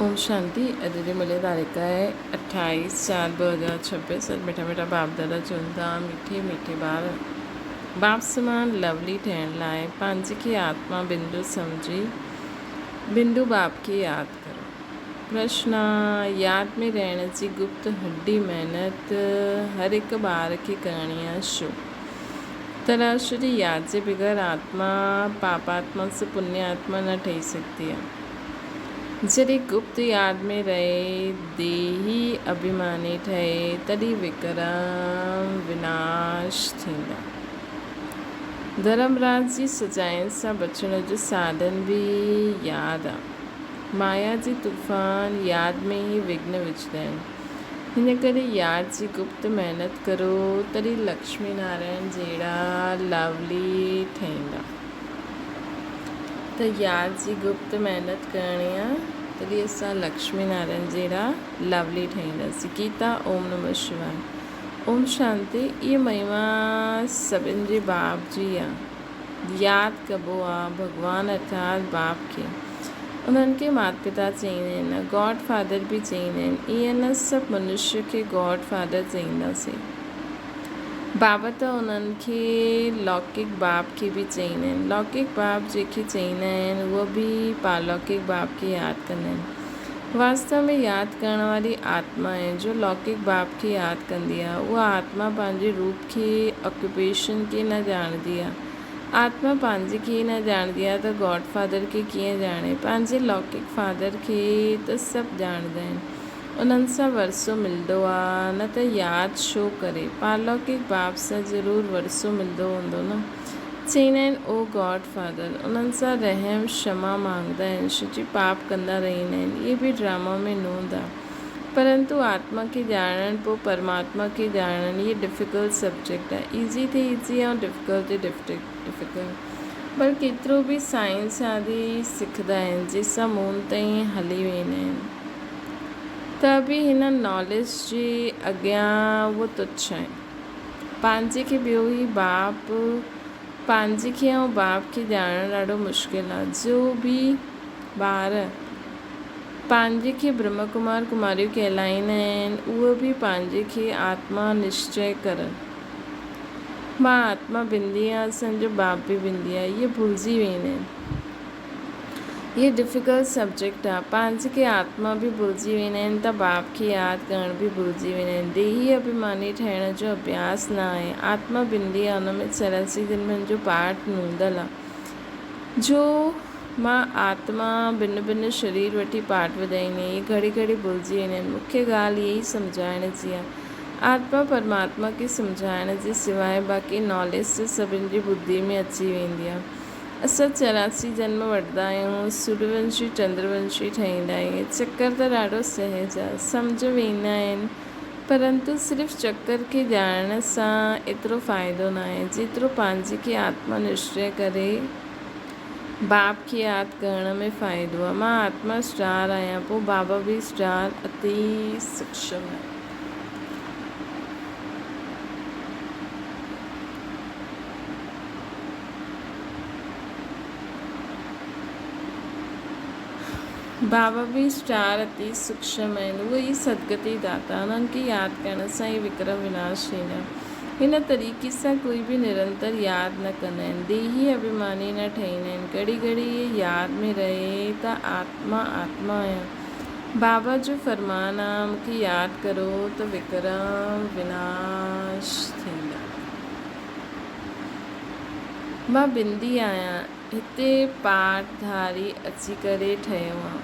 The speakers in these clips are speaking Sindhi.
اوم شانتي اڄ جي ملي تاريخ آهي اٺاويس چار ٻه هزار ڇبيس اڄ مٺا مٺا باپ دادا چون ٿا مٺي مٺي ٻار باپ سمان لولي ٺهڻ لاء پنهنجي کي آتما بندو سمجهي بندو باپ کي ياد ڪرو پرشن ياد ۾ رهڻ جي گپت هڏي محنت هر هڪ ٻار کي ڪرڻي آهي ڇو تراشو جي ياد جي بغير آتما پاپاتما سي پني آتما نه ٺهي سگهندي آهي. جڏهن گپت ياد ۾ رهي ديهي اڀيماني ٺهي، تڏهن وڪرم وناش ٿيندا. ڌرمراج جي سزائن سان بچڻ جو ساڌن به ياد آ. مايا جي طوفان ياد ۾ ئي وگهن وجهندا آهن. هن ڪري ياد جي گپت محنت ڪرو، تڏهن لڪشمي نارائڻ جهڙا لاولي ٺهيندا. ته ياد جي گپت محنت ڪرڻي آ تڏهن اسان لڪشمي نارائڻ جهڙا لولي ٺهينداسين گيتا اوم نمه شواء اوم شانتي اهي مهما سڀن جي باپ جي آ ياد ڪبو آ ڀڳوان ارٿات باپ کي انهن کي مات پتا چئيندا آهن گاڊ فادر به چئيندا آهن ائين نه سڀ منشي کي گاڊ فادر چئينداسين. بابا ته انهن کي لوڪڪ باب کي به چئيندا آهن. لوڪڪ باب جنهن کي چئيندا آهن اهو به پارلوڪڪ باب کي ياد ڪندا آهن. واستو ۾ ياد ڪرڻ واري آتما آهي جو لوڪڪ باب کي ياد ڪندي آهي. اها آتما پنهنجي روپ کي، Occupation، کي نه ڄاڻندي آهي. آتما پنهنجي کي ئي نه ڄاڻندي آهي ته گاڊ فادر کي ڪيئن ڄاڻي. پنهنجي لوڪڪ فادر کي ته سڀ ڄاڻندا آهن. انهن سان ورثو ملندو آ نه ته ياد ڇو ڪري. پارلوڪڪ باپ سان ضرور ورثو ملندو هوندو نه. چئيندا آهن او گاڊ فادر. انهن سان رحم، شما مانگدا آهن شجي پاپ ڪندا رهيندا آهن. اهي به ڊراما ۾ نوند آ. پرنتو آتما کي ڄاڻڻ پو پرماتما کي ڄاڻڻ اهي ڊفيڪلٽ سبجيڪٽ آ. ايزي تي ايزي ۽ ڊفيڪلٽ تي ڊفيڪلٽ. پر ڪيترو به سائنس آدي سکندا آهن جنهن سان مون تائين هلي ويندا آهن. ته به هن ناليج جي اڳيان اهو تڇ آهي. پنهنجي کي ٻيو هي باپ، پنهنجي کي ۽ باپ کي ڄاڻڻ ڏاڍو مشڪل آهي. جو به ٻار پنهنجي کي برهما ڪمار ڪماريون ڪهلائيندا آهن، اهو به پنهنجي کي آتما نشچي ڪرن. مان آتما بندي آهيان، اسان جو باپ به بندي آهي. اهي ڀلجي ويندا آهن. هي ڊفيڪلٽ سبجيڪٽ آ. پنهنجي کي آتما به ڀلجي ويندا آهن ته باپ کي ياد ڪرڻ به ڀلجي ويندا آهن. ديهي اڀيماني ٺهڻ جو اڀياس نه آهي. آتما بندي آ ان ۾ 84 جنمن جو پاٺ نوندل آ. جو مان آتما ڀن ڀن شرير وٺي پاٺ وڄائيندي آهيان. اهي گهڙي گهڙي ڀلجي ويندا آهن. مکيه ڳالهه اها ئي سمجهائڻ جي آ. آتما پرماتما کي سمجهائڻ جي سواء باقي ناليج ته سڀن جي ٻڌي ۾ اچي ويندي آ. اسان 84 جنم وٺندا آهيون، سوريونشي چندرونشي ٺهيندا آهيون. چڪر ته ڏاڍو سهج آهي، سمجهه ويندا آهن، پرنتو صرف چڪر کي ڄاڻڻ سان ايترو فائدو ناهي، جيترو پنهنجي کي آتما نشچي ڪري باپ کي ياد ڪرڻ ۾ فائدو آهي. مان آتما اسٽار آهيان، پوء بابا به اسٽار اتي سڪشم آهي. بابا به اسٽار اتي سوڪشم آهن، اهي ئي سدگتي داتا، انهن کي ياد ڪرڻ سان ئي وڪرم وناش ٿيندا. هن طريقي سان ڪوئي به نرنتر ياد نه ڪندا آهن، ديهي اڀيماني نه ٺهيندا آهن، گهڙي گهڙي اهي ياد ۾ رهي ته آتما آتما آهيان. بابا جو فرمان آ، مون کي ياد ڪرو ته وڪرم وناش ٿيندا. مان بندي آهيان، هتي پاٽ ڌاري اچي ڪري ٺهيو آن.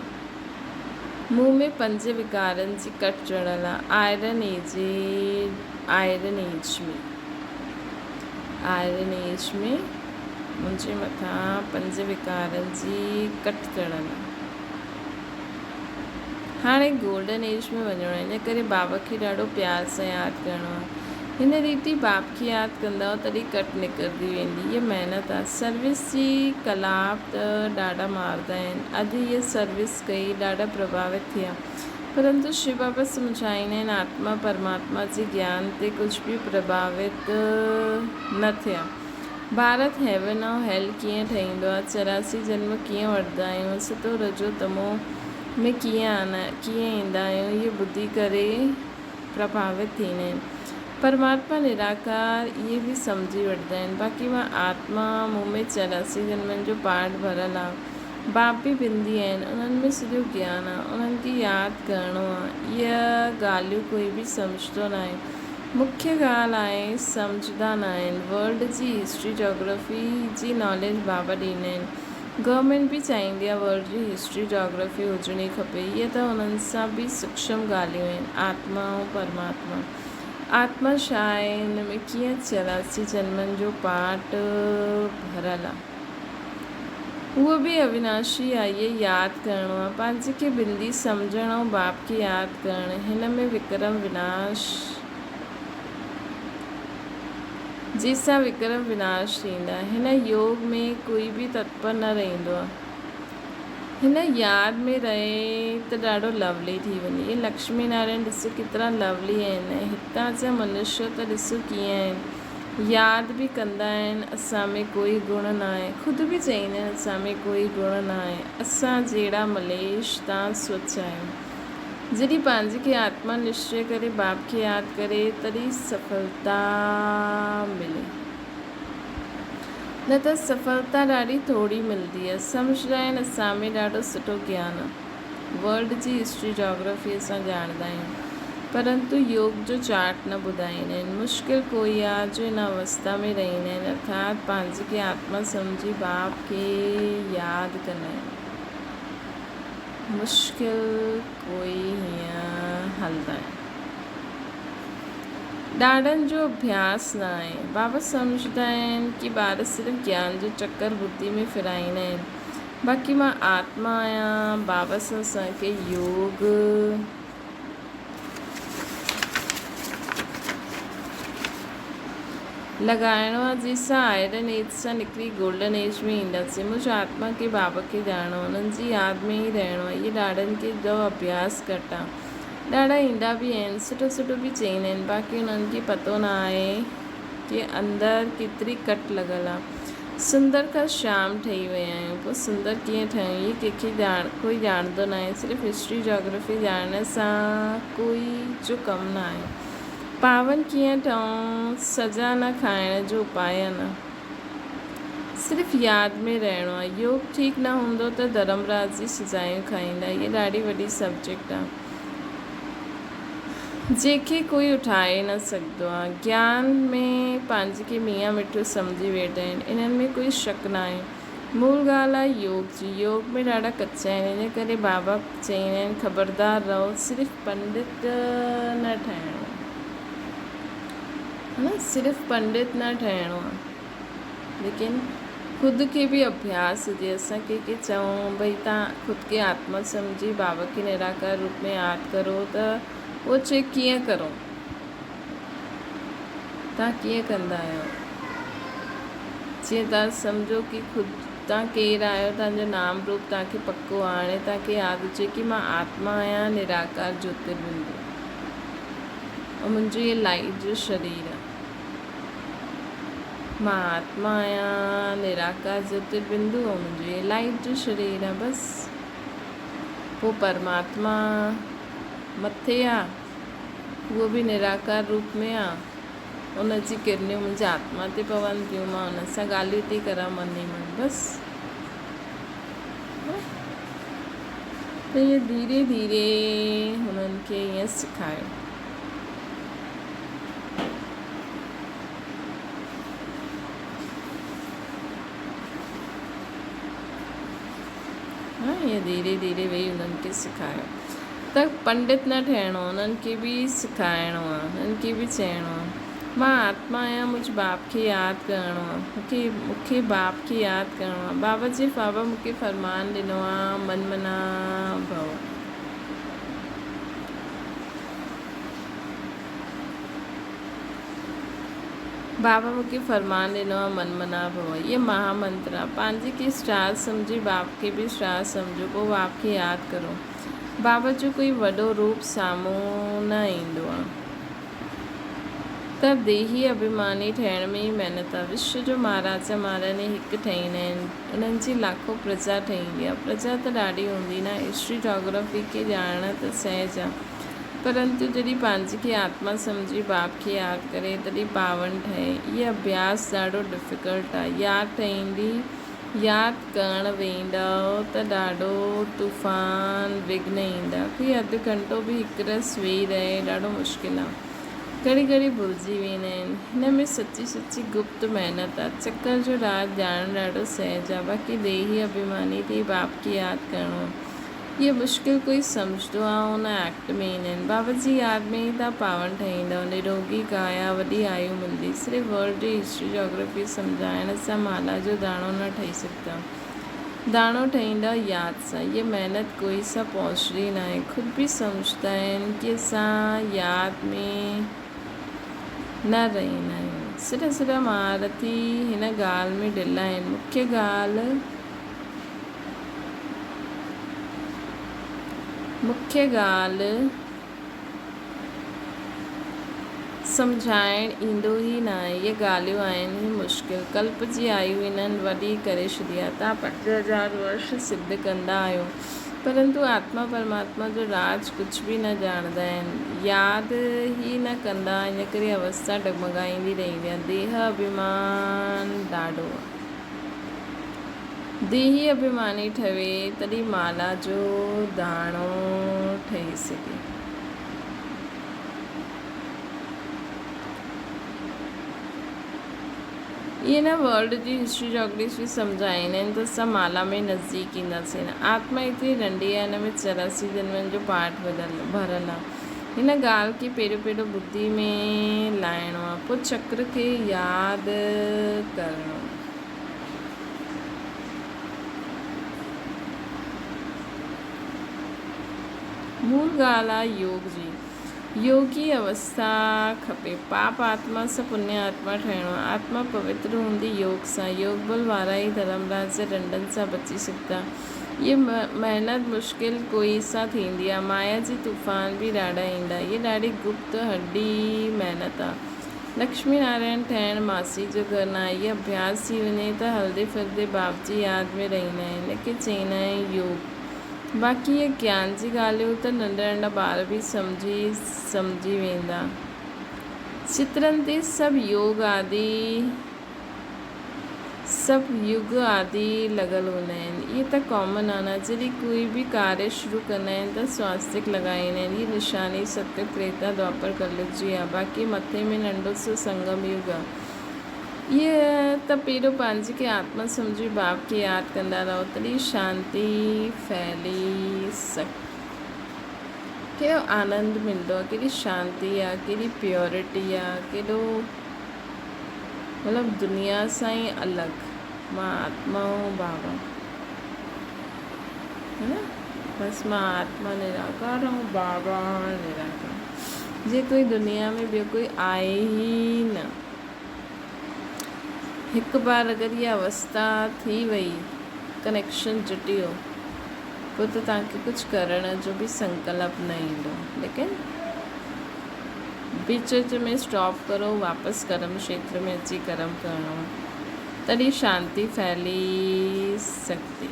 مون ۾ پنج وڪارن جي ڪٽ چڙهيل آ. Iron age, iron age ۾، iron age ۾ منهنجي مٿان پنج وڪارن جي ڪٽ چڙهيل آ. هاڻي گولڊن ايج ۾ وڃڻو آهي، ان ڪري بابا کي ڏاڍو پيار سان ياد ڪرڻو آهي. هن ريت ئي باپ کي ياد ڪندؤ تڏهن ڪٽ نڪرندي ويندي. هيء محنت آهي. سروس جي ڪلاپ ته ڏاڍا ماردا آهن. اڄ هيء سروس ڪئي، ڏاڍا پرڀاوت ٿيا. پرنتو شو بابا سمجهائيندا آهن، آتما پرماتما جي گيان تي ڪجهه به پرڀاوت نه ٿيا. ڀارت هيون ۽ هيل ڪيئن ٺهيندو آهي؟ 84 جنم ڪيئن وٺندا آهيون؟ ستو رجو تمو ۾ ڪيئن آنا ڪيئن ايندا آهيون اهي ٻڌي ڪري پرڀاوت ٿيندا آهن. پرماتما نراڪار اهي به سمجهي وٺندا آهن. باقي مان آتما مون ۾ 84 جنمن جو پاٺ ڀريل آ. باپ به بندي آهن. انهن ۾ سڄو گيان آ. انهن کي ياد ڪرڻو آ. اهي ڳالهيون ڪوئي به سمجهندو ناهي. مکيه ڳالهه آهي سمجهندا ناهن. ورلڊ جي هسٽري جاگرافي جي ناليج بابا ڏيندا آهن. گورنمينٽ به چاهيندي آهي ورلڊ جي هسٽري جاگرافي هجڻي کپي. اهي ته انهن سان به سوڪشم ڳالهيون آهن. آتما ۽ پرماتما. آتما ڇا آهي؟ ان ۾ ڪيئن 84 جنمن جو پاٺ ڀريل آهي. اهو به اويناشي آهي. اهي ياد ڪرڻو آهي. پنهنجي کي بندي سمجهڻ ۽ باپ کي ياد ڪرڻ. هن ۾ وڪرم وناش. جي سان وڪرم وناش ٿيندا. هن يوگ ۾ ڪوئي به تتپر نه رهندو آهي. هن ياد ۾ رهي ته ڏاڍو لولي ٿي وڃي. اهي لڪشمي نارائڻ ڏسو ڪيترا لولي آهن ۽ هتان جا منشيه ته ڏسو ڪيئن آهن. ياد به ڪندا آهن اسان ۾ ڪوئي گڻ ناهي. خود به چئيندا آهن اسان ۾ ڪوئي گڻ ناهي. اسان جهڙا مليش تان سوچ آهيو. جڏهن پنهنجي کي آتما نشچي ڪري باپ کي ياد ڪري تڏهن سڦلتا ملي نه ته سڦلتا ڏاڍي ٿوري ملدي آهي. سمجهندا آهن اسان ۾ ڏاڍو سٺو گيان آهي. ورلڊ جي هسٽري جاگرافي اسان ڄاڻندا آهيون پرنتو يوگ جو چارٽ نه ٻڌائيندا آهن. مشڪل ڪوئي آهي جو ان اوستا ۾ رهندا آهن ارٿات پنهنجي کي آتما سمجهي باپ کي ياد ڪندا آهن. مشڪل ڪوئي هيئن هلندا آهن. ڏاڏن جو اڀياس نه آهي. بابا سمجهندا آهن ڪي ٻار صرف گيان جو چڪر ٻڌي ۾ ڦرائيندا آهن. باقي مان آتما آهيان. بابا سان اسان کي يوگ. لڳائڻو آ جي سان آئرن ايج سان نڪري گولڊن ايج ۾ اينداسين منهنجو آتما کي بابا کي ڄاڻڻو انهن جي ياد ۾ ئي رهڻو آ اهي ڏاڏن کي جو اڀياس گهٽ آ ڏاڏا ايندا به آهن سٺو سٺو به چئيندا آهن باقي انهن کي پتو نه آهي ڪي اندر ڪيتري ڪٽ لڳل آ سندر کان شيام ٺهي ويا آهيون پوء سندر ڪيئن ٺهيون اهي ڪنهن کي ڄاڻ ڪوئي ڄاڻندو ناهي صرف هسٽري جاگرافي ڄاڻڻ سان ڪوئي جو ڪم ناهي پاون ڪيئن ٺهون سزا نه کائڻ جو اپاء نه صرف ياد ۾ رهڻو آهي يوگ ٺيڪ نه هوندو ته ڌرمراج جي سزايون کائيندا اهي ڏاڍي وڏي سبجيڪٽ آهي. جنهن کي ڪوئي اٺائي نه سگهندو آهي. گيان ۾ پنهنجي کي ميان مٺو سمجهي ويٺا آهن. انهن ۾ ڪوئي شڪ ناهي. مول ڳالهه آهي يوگ جي. يوگ ۾ ڏاڍا ڪچا آهن. ان ڪري بابا چئيندا آهن خبردار رهو صرف پنڊت نه ٺهڻو آهي. ها نه صرف پنڊت نه ٺهڻو آهي. ليڪن خود کي به اڀياس هجي اسان ڪنهن کي چئون ڀئي تان خود کي آتما سمجهي بابا کي نراڪار روپ ۾ ياد ڪرو ته اهو چئي ڪيئن ڪرون تان ڪيئن ڪندا آهيو جيئن تان سمجهو ڪي خود تان ڪير آهيو تان جو نام روپ تان کي پڪو آهي هاڻي تان کي ياد هجي ڪي مان آتما آهيان نراڪار جوتربندو ۽ منهنجو هي لائيٽ جو شرير آهي. مان آتما آهيان، نراڪار جوتر بندو ۽ منهنجو هي لائيٽ جو شرير آهي بس. پوء پرماتما مٿي آ، اهو به نراڪار روپ ۾ آ، ان جي ڪرنيون منهنجي آتما تي پون ٿيون، مان ان سان ڳالهيون ٿي ڪران من ئي من بس. ته ائين ڌيري ڌيري هنن کي ائين سکايو. ها ائين ڌيري ڌيري ويهي انهن کي سکايو ته پنڊت نه ٺهڻو انهن کي به سکائڻو آهي انهن کي به چئڻو آهي مان آتما آهيان منهنجي باپ کي ياد ڪرڻو آهي مونکي مونکي باپ کي ياد ڪرڻو آهي بابا جي بابا مونکي فرمان ڏنو آهي من منا ڀو. بابا مون کي فرمان ڏنو آ من منا ڀو هيء مها منتر آ پنهنجي کي اسٽار سمجهي باپ کي به اسٽار سمجهو پوء باپ کي ياد ڪرو بابا جو ڪوئي وڏو روپ سامهون نه ايندو آ. ته ديهي اڀيماني ٺهڻ ۾ ئي محنت آ. وشو جو مهاراجا مهاراڻي هڪ ٺهيندا آهن. انهن جي لاکو پرجا ٺهيندي آ. پرجا ته ڏاڍي هوندي نه. هسٽري جاگرافي کي ڄاڻڻ ته سهج آ. پرنتو جڏهن پنهنجي کي آتما سمجهي باپ کي ياد ڪري تڏهن پاون ٺهي. هي اڀياس ڏاڍو ڊفيڪلٽ آ. ياد ٺهيندي ياد ڪرڻ ويندؤ ته ڏاڍو طوفان وگهن ايندا. ڪوئي اڌ گهنٽو به هڪ رس ويهي رهي ڏاڍو مشڪل آ. گهڙي گهڙي ڀلجي ويندا آهن. هن ۾ سچي سچي گپت محنت آ. چڪر جو راز ڄاڻڻ ڏاڍو سهج آ. باقي ديهي اڀيماني ٿي باپ کي ياد ڪرڻو آ. هيء مشڪل ڪوئي سمجهندو آ ان ايڪٽ ۾ ايندا آهن. بابا جي ياد ۾ ئي تان پاوڻ ٺهيندؤ. نروڳي ڪايا، وڏي آيو ملندي. صرف ورلڊ جي هسٽري جاگرافي سمجهائڻ سان مالا جو داڻو نه ٺهي سگهندؤ. داڻو ٺهيندؤ ياد سان. هيء محنت ڪوئي سان پهچندي ناهي. خود به سمجهندا آهن ڪي اسان ياد ۾ نه رهندا آهيون. سرا سرا مهارٿي هن ڳالهه ۾ ڍلا آهن. مکيه ڳالهه مکيه ڳالهه سمجهائڻ ايندو ئي ناهي. اهي ڳالهيون آهن ئي مشڪل. ڪلپ جي آيو انهن وڏي ڪري ڇڏي آهي. توهان 5000 ورش سڌ ڪندا آهيو. پرنتو آتما پرماتما جو راز ڪجهه به نه ڄاڻندا آهن. ياد ئي نه ڪندا ان ڪري اوستا ڊگمگائيندي رهندي آهي. ديهه اڀيمان ڏاڍو آهي. ديهي اڀيماني ٺهي تڏهن مالا جو داڻو ٺهي سگهي. اهي نه ورلڊ جي هسٽري جاگرافي سمجهائيندا آهن ته اسان مالا ۾ نزديڪ اينداسين. آتما ايتري ننڍي آهي ان ۾ 84 جنمن جو پاٺ ڀريل آهي. هن ڳالهه کي پهريون پهريون ٻڌي ۾ لاهڻو آهي پوء چڪر کي ياد ڪرڻو آهي. مول ڳالهه آ يوگ جي. يوگي اوسٿا کپي. پاپ آتما سان پڃ آتما ٺهڻو آ. آتما پوتر هوندي يوگ سان. يوگ بل وارا ئي ڌرمراج جي ڏنڊن سان بچي سگهندا. هيء محنت مشڪل ڪوئي سان ٿيندي آ. مايا جي طوفان به ڏاڍا ايندا. هيء ڏاڍي گپت هڏي محنت آ. لڪشمي نارائڻ ٺهڻ ماسي جو گهر ناهي. هيء اڀياس ٿي وڃي ته هلندي ڦرندي باپ جي ياد ۾ رهندا آهن. ان کي چئيندا آهن يوگ. باقي هيء گيان جي ڳالهيون ته ننڍا ننڍا ٻار به سمجهي ويندا. چترن تي سڀ يوگ آدي. سڀ يگ آدي لڳل هوندا آهن. اهي ته ڪامن آهن. جڏهن ڪوئي به ڪاريه شروع ڪندا آهن ته سواستڪ لڳائيندا آهن. هي نشاني ستيگ، تريتا، دوآپر، ڪليگ جي آهي. باقي مٿي ۾ ننڍو سو سنگم يگ آهي. اهي ته پهريون پنهنجي کي آتما سمجهي باپ کي ياد ڪندا رهو تڏهن شانتي ڦهلي سگهندي. ڪيڏو آنند ملندو آهي، ڪيڏي شانتي آهي، ڪيڏي پيورٽي آهي، ڪيڏو. مطلب دنيا سان ئي الڳ مان آتما هون بابا هي نه بس مان آتما نراڪار هون بابا نراڪار جي ڪوئي دنيا ۾ ٻيو ڪوئي آهي ئي نه هڪ بار اگر اها اوستا ٿي وئي ڪنيڪشن جٽي ويو پوء ته توهان کي ڪجهه ڪرڻ جو به سنڪلپ نه ايندو ليڪن وچ وچ ۾ اسٽاپ ڪرو واپس ڪرم کيتر ۾ اچي ڪرم ڪرڻو تڏهن شانتي ڦهلي سگهندي.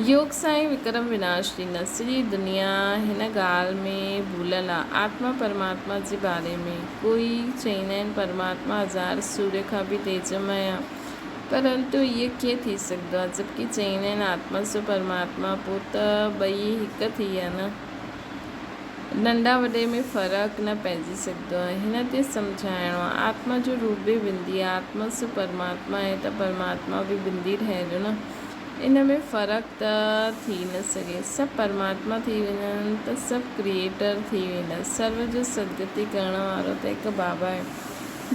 يوگ سان ئي وڪرم وناش ٿيندا. سڄي دنيا هن ڳالهه ۾ ڀليل آ. آتما پرماتما جي باري ۾ ڪوئي چئيندا آهن پرماتما هزار سوريه کان به تيجمئي آ پرنتو اهي ڪيئن ٿي سگهندو آ جبڪه چئيندا آهن آتما سو پرماتما پو ته ٻئي هڪ ٿي ويا نه. ننڍا وڏي ۾ فرق نه پئجي سگهندو آهي. هن تي سمجهائڻو آهي. آتما جو روپ به بندي آهي. آتما سو پرماتما آهي ته پرماتما به بندي ٺهندو نه. ان ۾ فرق ته ٿي نه سگهي. سڀ پرماتما ٿي وڃن ته سڀ ڪريئيٽر ٿي ويندا. سرو جو سدگتي ڪرڻ وارو ته هڪ بابا آهي.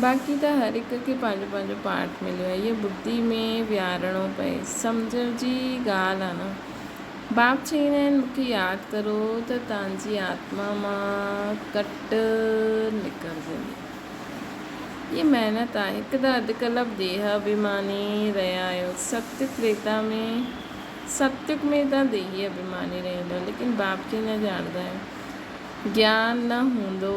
باقي ته هر هڪ کي پنهنجو پنهنجو پارٽ مليو آهي. اهو ٻڌي ۾ ويهارڻو پئي. سمجهه جي ڳالهه آهي نه. باپ چئيندا آهن، مون کي ياد ڪرو ته توهان جي آتما مان ڪٽ نڪرجندي. هيء محنت آهي. هڪ ته اڌ ڪلپ ديهه اڀيماني رهيا آهيو. ستيگ تريتا ۾ ستيگ ۾ توهان ديهي اڀيماني رهندؤ، ليڪن باپ کي نه ڄاڻندا آهيو. گيان نه هوندو.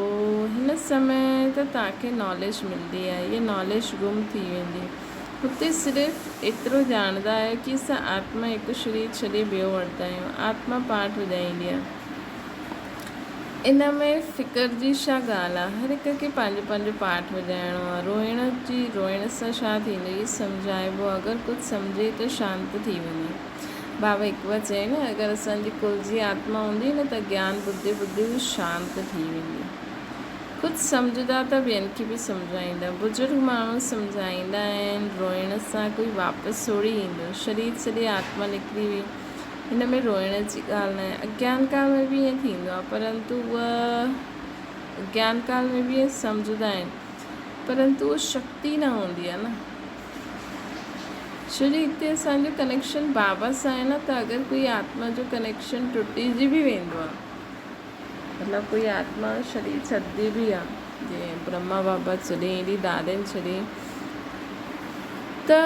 هن سمي ته توهان کي ناليج ملندي آهي، اها ناليج گم ٿي ويندي. هتي صرف ايترو ڄاڻندا آهيو ڪي اسان آتما هڪ شرير ڇڏي ٻيو وٺندا آهيون. آتما پاٺ وڄائيندي آهي. ان ۾ فڪر جي ڇا ڳالهه آهي. هر هڪ کي پنهنجو پنهنجو پاٺ وڄائڻو آهي. روئڻ جي روئڻ سان ڇا ٿيندو؟ هي سمجهائبو آهي. اگر ڪجهه سمجهي ته شانت ٿي وڃي. بابا هڪ بار چيائين نه اگر اسان جي ڪل جي آتما هوندي نه ته گيان ٻڌي ٻڌي هو شانت ٿي ويندي. خود سمجهندا ته ٻين کي به سمجهائيندا. بزرگ ماڻهو سمجهائيندا آهن، روئڻ سان ڪوئي واپس ٿوري ايندو. شرير ڇڏي آتما نڪري وئي، هن ۾ روئڻ جي ڳالهه ناهي. اگيان ڪال ۾ به ائين ٿيندو آهي، پرنتو اها اگيان ڪال ۾ به ائين سمجهندا آهن، پرنتو اها شڪتي نه هوندي آهي نه. ڇو جو هتي اسان جو ڪنيڪشن بابا سان آهي نه ته اگر ڪوئي آتما جو ڪنيڪشن ٽٽجي به ويندو آهي مطلب ڪوئي آتما شرير ڇڏندي به آهي جيئن برهما بابا ڇڏي ايڏي دادين ڇڏي ته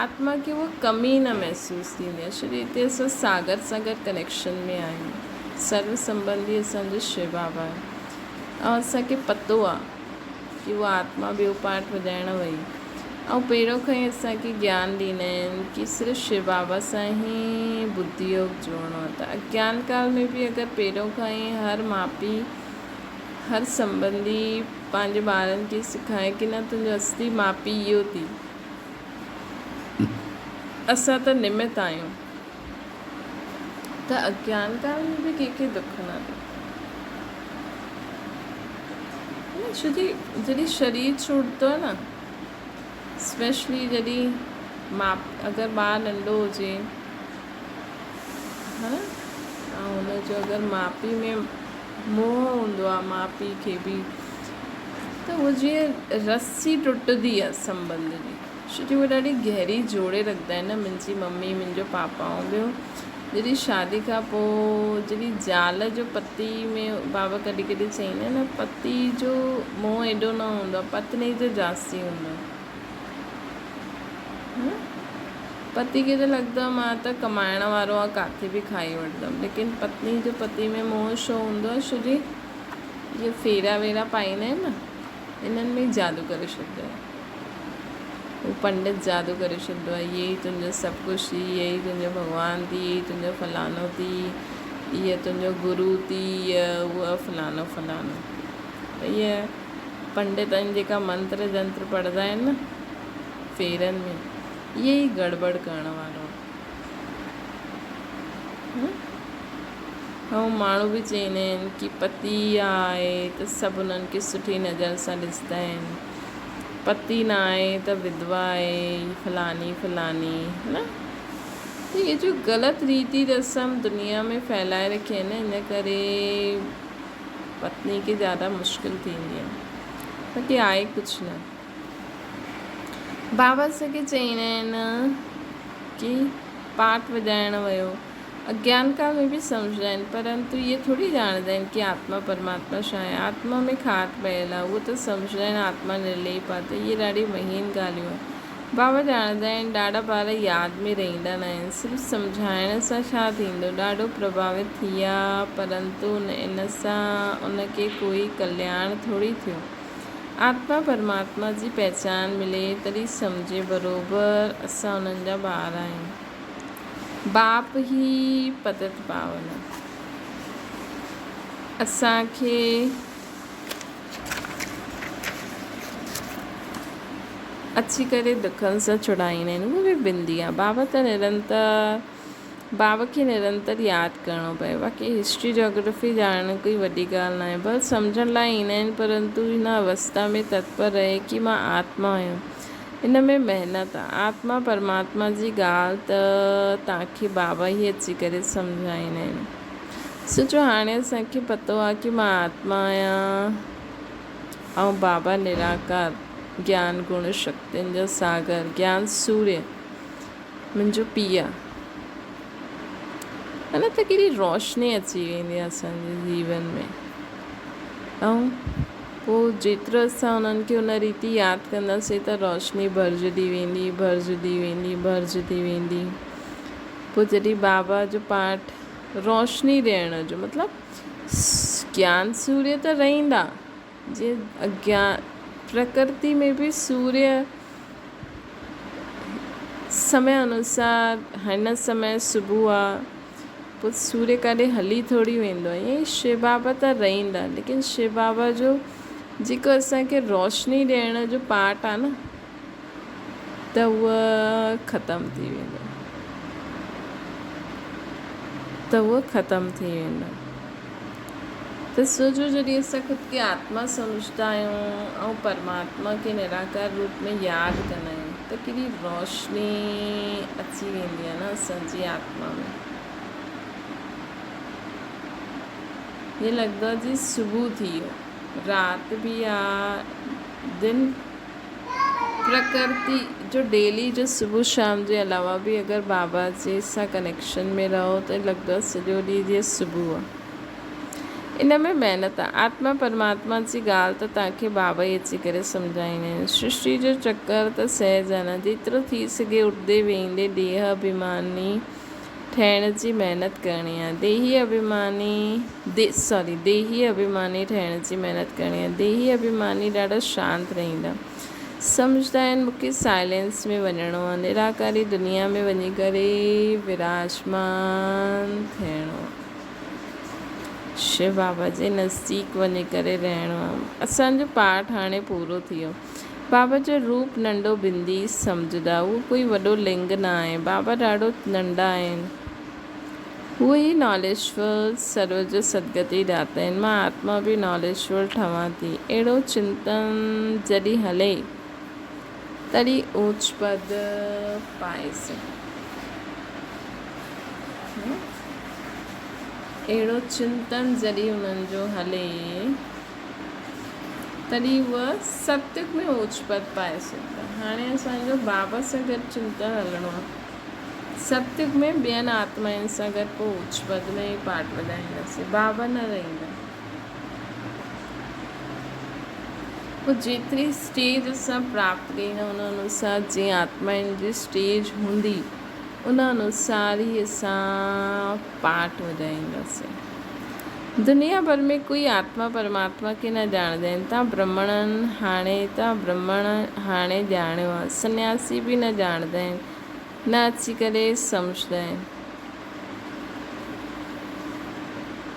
آتما کي اها ڪمي نه محسوس ٿيندي آهي ڇو جو هتي اسان ساگر سان گڏ ڪنيڪشن ۾ آهيون سرو سنبنڌي اسان جو شو بابا آهي ۽ اسان کي پتو آهي ڪي اها آتما ٻيو پارٽ وڄائڻ وئي ۽ پهريون کان ئي اسان کي گيان ڏيندا آهن ڪي صرف شو بابا سان ئي ٻڌي يوگ جوڙڻو آهي ته اگيان ڪال ۾ به اگر پهريون کان ئي هر ماء پيء هر سنبنڌي پنهنجي ٻارن کي سکائي ڪي نه تنهنجو اصلي ماء پيء اهو ٿي اسان ته نمت آهيون ته اگيان ڪال ۾ به ڪنهن کي دک نه ٿئي. ڇو جي جڏهن شرير ڇوٽندو آهي نه اسپيشلي جڏهن ماء اگر ٻار ننڍو هجي ها نه ۽ هن جو اگر ماء پيء ۾ موهه هوندو آهي ماء پيء کي به ته هو جيئن رسي ٽٽندي آهي سنٻنڌ جي ڇو جو اهي ڏاڍي گهري جوڙي رکندا آهن نه منهنجي ممي منهنجو پاپا ۽ ٻيو جڏهن شادي کان پوء جڏهن زال جو پتي ۾ بابا ڪڏهن ڪڏهن چئيندا آهن نه پتي جو منهن ايڏو نه هوندو آهي پتني جو جاستي هوندو آهي پتي کي ته لڳندو آهي مان ته ڪمائڻ وارو آهيان ڪاٿي به کائي وٺندم ليڪن پتني جو پتي ۾ منهن ڇو هوندو آهي ڇو جي اهي ڦيرا ويرا پائيندا آهن نه انهن ۾ جادو ڪري ڇڏيندو آهي هو پنڊت جادو ڪري ڇڏندو آهي، اهي ئي تنهنجو سڀ ڪجهه ٿي، اهي ئي تنهنجو ڀڳوان ٿي، اهي ئي تنهنجو فلاڻو ٿي، اهي تنهنجو گرو ٿي، اهي اهو فلاڻو فلاڻو. ته اهي پنڊت آهن جيڪا منتر جنتر پڙهندا آهن نه ڦيرن ۾ اهي ئي گڙٻڙ ڪرڻ وارو آهي. ۽ ماڻهو به چئيندا آهن ڪي پتي آهي ته سڀ انهن کي سٺي نظر سان ڏسندا آهن. پتي نه آهي ته وڌوا آهي فلاني فلاني ها نه ته اهي جو غلط ريتي رسم دنيا ۾ ڦهلائي رکي آهن ان ڪري پتني کي زياده مشڪل ٿيندي آهي باقي آهي ڪجهه نه بابا سکي چئيندا آهن ڪي پاٽ وڄائڻ ويو اگيان ڪال ۾ به سمجهندا آهن، پرنتو اهي ٿوري ڄاڻندا آهن ڪي آتما پرماتما ڇا آهي. آتما ۾ کاٽ پيل آهي، اهو ته سمجهندا آهن آتما نرليپ آهي ته اهي ڏاڍي مهين ڳالهيون آهن. بابا ڄاڻندا آهن ڏاڍا ٻار ياد ۾ رهندا ناهن، صرف سمجهائڻ سان ڇا ٿيندو. ڏاڍو پرڀاوت ٿيا پرنتو ان سان ان کي ڪوئي ڪلياڻ ٿوري ٿيو. آتما پرماتما جي پهچان ملي تڏهن سمجهي بروبر اسان انهن جا ٻار آهيون. باپ هي پتت پاون اسان کي اچي ڪري دکن سان ڇڙائيندا آهن اهو به بندي آهي بابا ته نرنتر بابا کي نرنتر ياد ڪرڻو پئي باقي هسٽري جاگرافي ڄاڻڻ ڪوئي وڏي ڳالهه ناهي بس سمجهڻ لاء ايندا آهن پرنتو هن اوستا ۾ تتپر رهي ڪي مان آتما آهيان ان ۾ محنت آ. آتما پرماتما جي ڳالهه ته توهان کي بابا ئي اچي ڪري سمجهائيندا آهن. سوچو هاڻي اسان کي پتو آ ڪي مان آتما آهيان ۽ بابا نراڪار گيان گڻ شڪتين جو ساگر گيان سوريه منهنجو پيء آ. ها نه ته ڪيڏي روشني اچي ويندي آ اسان جي جيون ۾ ۽ پوء جيترو اسان انهن کي ان ريتي ياد ڪنداسين ته روشني ڀرجندي ويندي، ڀرجندي ويندي، ڀرجندي ويندي. پوء جڏهن بابا جو پاٺ روشني ڏيڻ جو مطلب گيان سوريه ته رهندا جيئن اگيان پرڪرتي ۾ به سوريه سمي انوسار هن سمي صبح آ پوء سوريه ڪاڏي هلي ٿوري ويندو آ ائين ئي شو بابا ته رهندا ليڪن شو بابا جو جيڪو اسان کي روشني ڏيڻ جو پارٽ آ نه ته اهو ختم ٿي ويندو ته اهو ختم ٿي ويندو ته سوچو جڏهن اسان خود کي آتما سمجهندا آهيون ۽ پرماتما کي نراڪار روپ ۾ ياد ڪندا آهيون ته ڪيڏي روشني اچي ويندي آهي نه اسان جي آتما ۾ ائين لڳندو آهي جي صبح ٿي ويو رات به آ دن پرڪرتي جو ڊيلي جو صبح شام جي علاوه به اگر بابا جي سان ڪنيڪشن ۾ رهو ته لڳندو آهي سڄو ڏينهن جيئن صبح آهي. ان ۾ محنت آهي. آتما پرماتما جي ڳالهه ته توهان کي بابا ئي اچي ڪري سمجهائيندا آهن. سرشٽي جو چڪر ته سهج آهي نه. جيترو ٿي سگهي اٺندي ويهندي ڏيهه اڀيماني ٺهڻ جي محنت ڪرڻي آهي. ديهي اڀيماني سوري ديهي اڀيماني ٺهڻ جي محنت ڪرڻي آهي. ديهي اڀيماني ڏاڍا شانت رهندا. سمجهندا آهن مون کي سائلينس ۾ وڃڻو آهي. نراڪاري دنيا ۾ وڃي ڪري وراجمان ٿيڻو آهي. شو بابا جي نزديڪ وڃي ڪري رهڻو آهي. اسان جو پاٺ هاڻي پورو ٿي ويو. بابا جو روپ ننڍو بندي سمجهندا. اهو ڪوئي وڏو لنگ نه آهي. بابا ڏاڍو ننڍا آهن. هو ئي ناليجفل سرو جو سدگتي داتا آهن. مان آتما به ناليجفل ٺهان ٿي. اهڙو چنتن جڏهن هلي تڏهن اوچ پد پائي سگهي. اهڙو چنتن جڏهن انهن جو هلي. تڏهن هوء ستيگ ۾ اوچ پد پائي سگهندا. هاڻي اسان جو بابا سان گڏ چنتن هلڻو آهي. ستيگ ۾ ٻين آتمائن سان گڏ پوء اوچ پد ۾ ئي پاٺ وڄائينداسين. بابا نه رهندا. پوء جيتري اسٽيج اسان پراپت ڪئي نه ان انوسار جيئن آتمائن جي اسٽيج هوندي ان انوسار ئي اسان پاٺ وڄائينداسين. دنيا ڀر ۾ ڪوئي آتما پرماتما کي نه ڄاڻندا آهن. تان برهمڻن هاڻي تان برهمڻ هاڻي ڄاڻيو آهي. سنياسي به نه ڄاڻندا آهن، نه اچي ڪري سمجهندا آهن.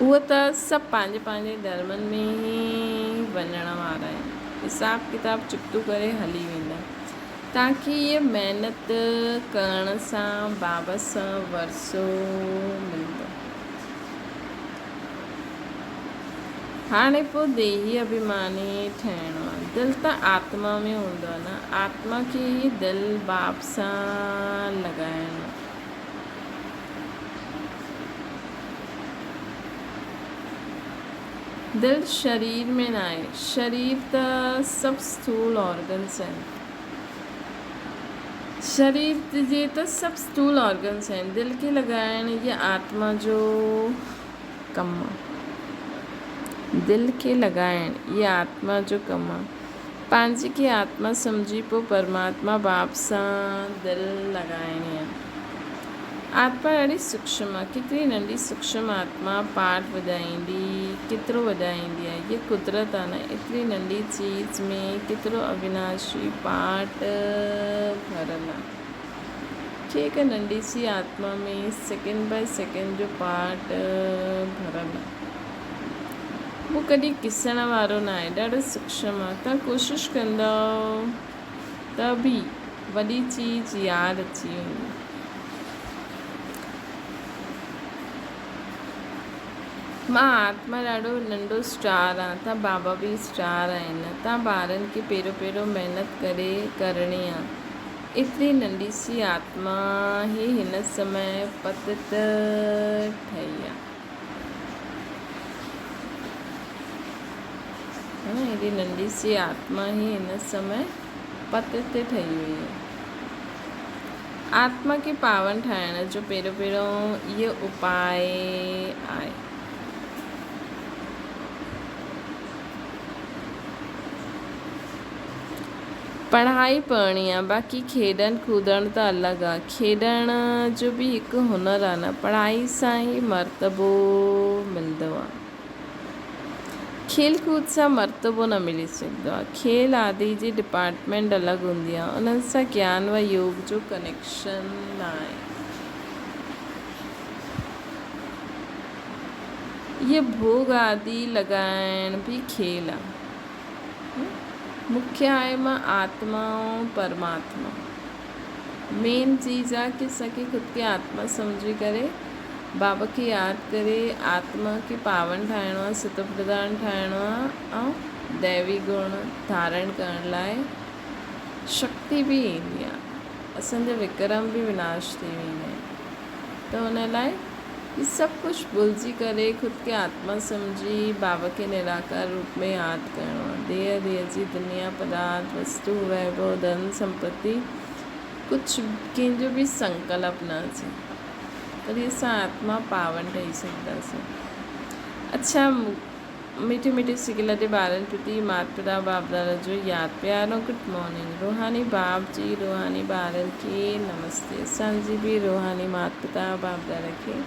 اهي ته سڀ پنهنجي پنهنجي ڌرمن ۾ ئي وڃڻ وارا آهن. حساب ڪتاب چڪتو ڪري هلي ويندا. تان کي هيء محنت ڪرڻ سان بابا سان ورثو ملندو. هاڻي پوء ديهي اڀيماني ٺهڻو آهي. دل ته آتما ۾ هوندو آهي نه. آتما کي ئي دل باپ سان لڳائڻو آهي. دل شرير ۾ ناهي. شرير ته سڀ اسٿول آرگنس آهن. شرير جي ته سڀ اسٿول آرگنس آهن. دل کي لڳائڻ هيء آتما جو ڪم آ. دل کي لڳائڻ هيء آتما جو ڪم آ. پنهنجي کي آتما سمجهي پوء پرماتما باپ سان دل لڳائڻي آ. آتما ڏاڍي سوڪشم آ. ڪيتري ننڍي سوڪشم آتما پاٺ وڄائيندي ڪيترو وڄائيندي آ. هيء قدرت آ نه. ايتري ننڍي چيز ۾ ڪيترو اويناشي پاٺ ڀريل آ. ڪي هڪ ننڍي سي آتما ۾ سيڪنڊ باء سيڪنڊ جو پاٺ ڀريل آ. اهو ڪڏهن ڪسڻ وارو ناهي. ڏاڍو سوڪشم آ. توهان ڪوشش ڪندؤ ته به وڏي چيز ياد اچي ويندي. مان آتما ڏاڍو ننڍو اسٽار آ تان بابا به اسٽار آهن تان ٻارن کي پهريون پهريون محنت ڪري ڪرڻي آ ايتري ننڍي سي آتما هي هن سمي پتت ٺهي آ. ايڏي ننڍي سي آتما هي هن سمي پتت ٺهي وئي آ. آتما کي پاون ٺاهڻ جو پهريون پهريون اهو اپاء آهي. پڙهائي پڙهڻي آ باقي کيڏڻ ڪودڻ ته الڳ آ. کيڏڻ جو به هڪ هنر آ نه. پڙهائي سان ئي مرتبو ملندو آ. کيل ڪود سان مرتبو نه ملي سگهندو آ. کيل آدي جي ڊپارٽمينٽ الڳ هوندي آ. انهن سان گيان و يوگ جو ڪنيڪشن ناهي. اهي ڀوڳ آدي لڳائڻ به کيل آ. مکيه آهي مان آتما ۽ پرماتما. مين چيز آ ڪي اسان کي خود کي آتما سمجهي ڪري بابا کي ياد ڪري آتما کي پاون ٺاهڻو آ، ستو پرڌان ٺاهڻو آ ۽ ديوي گڻ ڌارڻ ڪرڻ لاء شڪتي به ايندي آ. اسان جا وڪرم به وناش ٿي ويندا آهن ته ان لاء هي سڀ ڪجهه ڀلجي ڪري خود کي آتما سمجهي بابا کي نراڪار روپ ۾ ياد ڪرڻو آهي. ديهه ديهه جي دنيا، پدارٿ، وستو، ويڀو، ڌن سمپتي ڪجهه ڪنهن جو به سنڪلپ نه اچي تڏهن اسان آتما پاون ٺهي سگهنداسين. اڇا مٺي مٺي سڪيلڌي ٻارن پرتي مات پتا باپ دادا جو ياد پيارو گڊ مارننگ روحاني باپ جي روحاني ٻارن کي نمستي اسان جي به روحاني مات پتا باپ دادا کي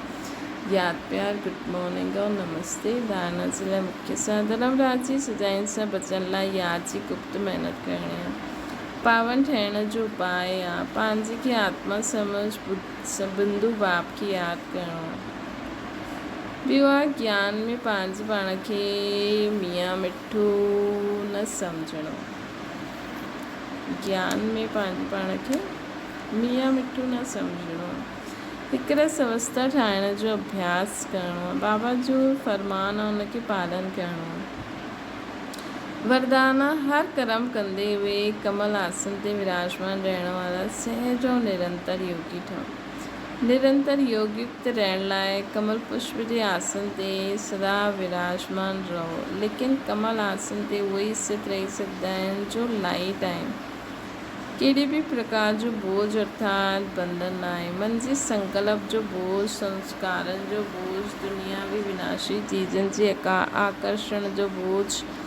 ياد پيار گڊ مارننگ اور نمستي ڌارنا جي لاء مکيه سان ڌرم راج جي سزائن سان بچڻ لاء ياد جي گپت محنت ڪرڻي آ پاون ٺهڻ جو اپاء آ پنهنجي کي آتما سمجھ بندو باپ کي ياد ڪرڻو آ. ٻيو آ گيان ۾ پنهنجي پاڻ کي ميان مٺو نه سمجهڻو. گيان ۾ پنهنجي پاڻ کي ميان مٺو نه سمجهڻو آ. هڪ رس اوستا ٺاهڻ جو اڀياس ڪرڻو آ. بابا جو فرمان آ ان کي پالن ڪرڻو آ. وردان آ هر ڪرم ڪندي هوئي ڪمل آسن تي وراجمان رهڻ وارا سهج ۽ نرنتر يوگي ٺهو. نرنتر يوگيڪت رهڻ لاء ڪمل پشپ جي آسن تي سدا وراجمان رهو. ليڪن ڪمل آسن تي اهي ئي اسٿت رهي سگهندا آهن جو لائيٽ آهن. ڪهڙي به پرڪار جو بوجهه ارٿات بنڌن ناهي. من جي سنڪلپ جو بوجهه، سنسڪارن جو بوجهه، دنياوي وناشي چيزن جي آڪرشڻ جو بوجهه،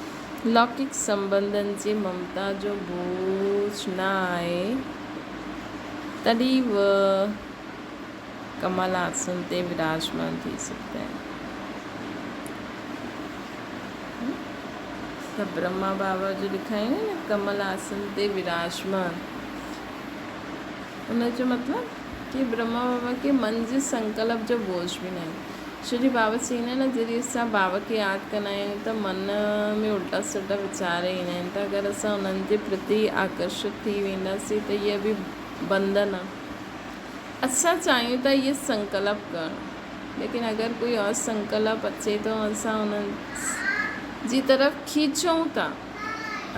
لوڪڪ سنٻنڌن جي ممتا جو بوجهه نه آهي. تڏهن به ڪمل آسن تي وراجمان ٿي سگهندا آهن. ته برهما بابا جو ڏيکاريائين نه ڪمل آسن تي وراجمان ان جو مطلب ڪي برهما بابا کي من جي سنڪلپ جو بوجھ به ناهي. ڇو جو بابا چئيندا آهن نه جڏهن اسان بابا کي ياد ڪندا آهيون ته من ۾ الٽا سلٽا ويچار ايندا آهن ته اگر اسان انهن جي پرتي آڪرشت ٿي وينداسين ته اهي به بنڌن آهي. اسان چاهيون ٿا اهي سنڪلپ ڪرڻ ليڪن اگر ڪوئي اور سنڪلپ اچي ٿو اسان انهن جي طرف کيچون ٿا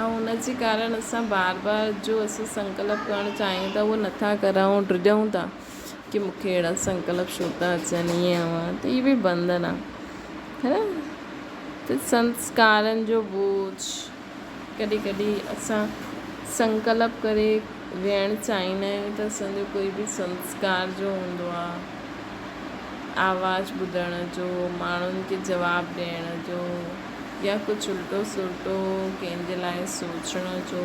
۽ ان جي ڪارڻ اسان بار بار جو اسان سنڪلپ ڪرڻ چاهيون ٿا اهو نٿا ڪرون ڊڄون ٿا. ڪي مون کي اهڙا سنڪلپ ڇو ٿا اچن ائين هونئن ته اهي به بنڌن آ ها نه ته سنسڪارن جو بوجھ ڪڏهن ڪڏهن اسان سنڪلپ ڪري ويهڻ چاهيندا آهيون ته اسان جو ڪوئي به سنسڪار جو هوندو آ آواز ٻڌڻ جو ماڻهن کي جواب ڏيڻ جو يا ڪجهه الٽو سلٽو ڪنهن جي لاء سوچڻ جو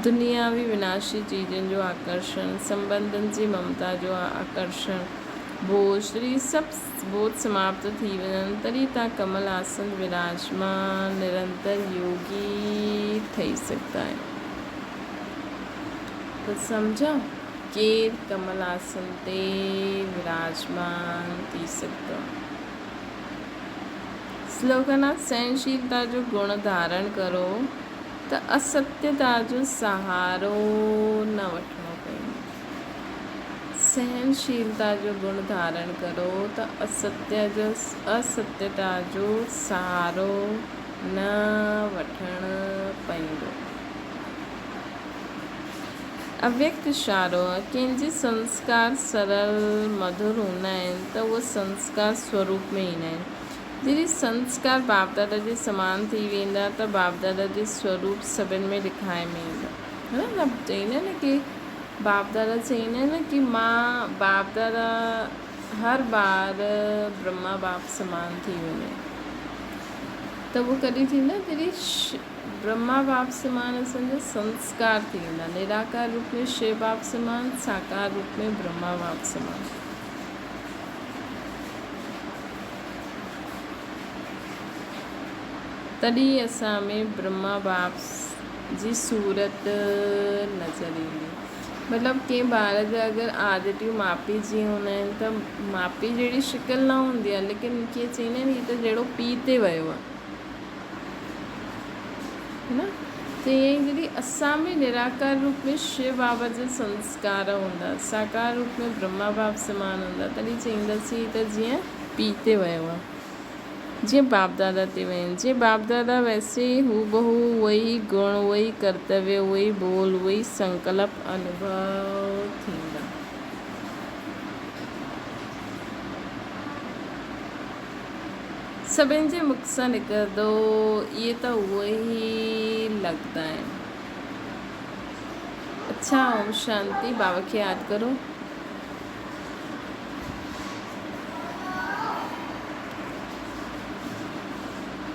دنياوي وناشي چيزن جو آڪرشڻ، سنٻنڌن جي ممتا جو آڪرشڻ، بوجھ، جڏهن هي سڀ بوجھ سماپت ٿي وڃن، تڏهن توهان ڪمل آسن وراجمان نرنتر يوگي ٺهي سگهندا آهيو. ته سمجهيا ڪير ڪمل آسن تي وراجمان ٿي سگهندو آهي. سلوگن آ سهنشيلتا جو گڻ ڌارڻ ڪرو. ته اسستيتا جو سهارو نه وٺڻو پوندو. سهنشيلتا جو گڻ ڌارڻ ڪرو ته اسستيتا جو سهارو نه وٺڻ پوندو. اويڪت اشارو، ڪنهن جي سنسڪار سرل مڌر هوندا آهن ته اهي سنسڪار سوروپ ۾ ايندا آهن. جڏهن سنسڪار باپ دادا جي سمان ٿي ويندا ته باپ دادا جي سوروپ سڀن ۾ ڏکائي ۾ ايندو. ها نه چئيندا آهن نه ڪي باپ دادا چئيندا آهن نه ڪي مان باپ دادا هر بار برهما باپ سمان ٿي وڃي ته ته اهو ڪڏهن ٿيندا جڏهن برهما باپ سمان اسان جا سنسڪار ٿي ويندا. نراڪار روپ ۾ شو باپ سمان، ساڪار روپ ۾ برهما باپ سمان. تڏهن اسان ۾ برهما باپ جي صورت نظر ايندي. مطلب ڪنهن ٻار جا اگر عادتيون ماء پيء جي هوندا آهن ته ماء پيء جهڙي شڪل نه هوندي آهي ليڪن ڪي چوندا آهن هي ته جهڙو پيء تي ويو آهي نه ته ائين ئي جڏهن اسان ۾ نراڪار روپ ۾ شو بابا جا سنسڪار هوندا ساڪار روپ ۾ برهما باب سمان هوندا تڏهن چئينداسين هي ته جيئن پيء تي ويو آهي. جيئن باپ دادا تي وين. جيئن باپ دادا ويسي ئي هوبهو اهي ئي گڻ، اهي ئي ڪرتويه، اهي ئي ٻول، اهي ئي سنڪلپ انوڀو ٿيندا. سڀن جي مک سان نڪرندو اهي ته اهي ئي لڳندا آهن. اڇا اوم شانتي بابا کي ياد ڪرو.